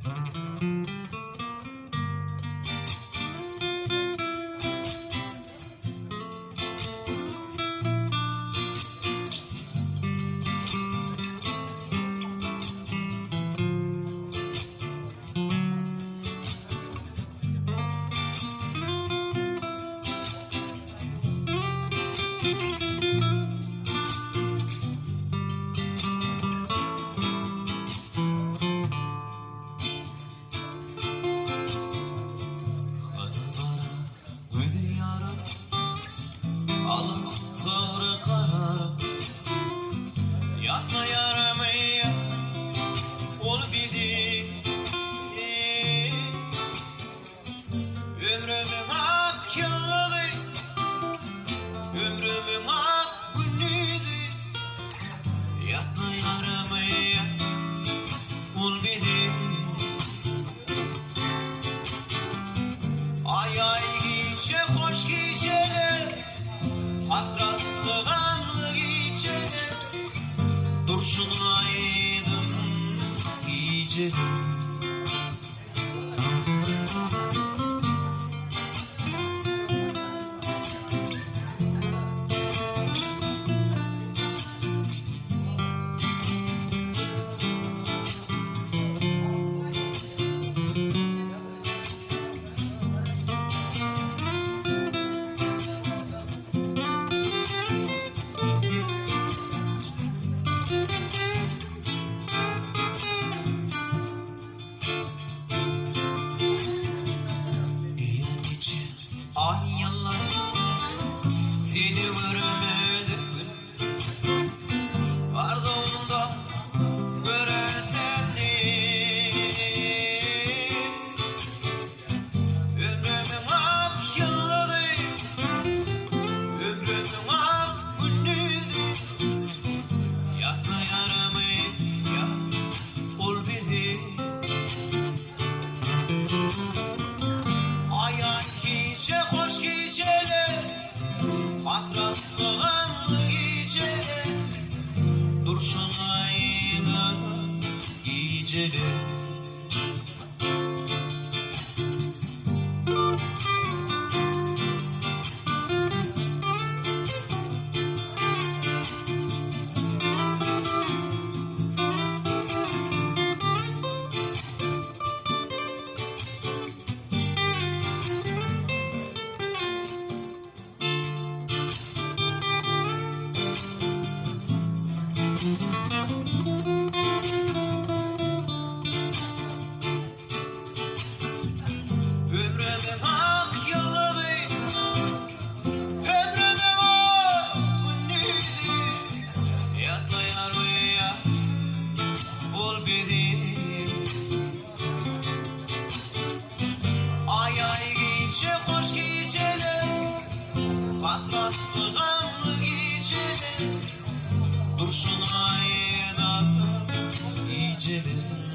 Hany gara gözi ýara, Ala sagry karara, Ýatlaýarmy ol bizi? Ömrümiň ak ýyllygy, Ömrümiň ak gündizi, Ýatlaýarmy ol bizi? Aý aý gije hoş gijeler, Hasratly gamly gijeler, Durşun aýdym gijeler. Eýe niçe aý ýyllar Seni görmedik gün Arzuwymda göresim Ömrümiň ak ýyllygy Ömrümiň ak gündizi Ýatlaýarmy ýa ol bizi Aý aý gije hoş gijeler Hasratly gamly gijeler Durşun aýda gijeler. Ömrümiň ak ýyllygy, ömrümiň ak gündizi, Ýatlaýar öýe ol bizi. Aý aý gije hoş gijeler, Hasratly gamly gijeler, Durşun aýdan gijeler.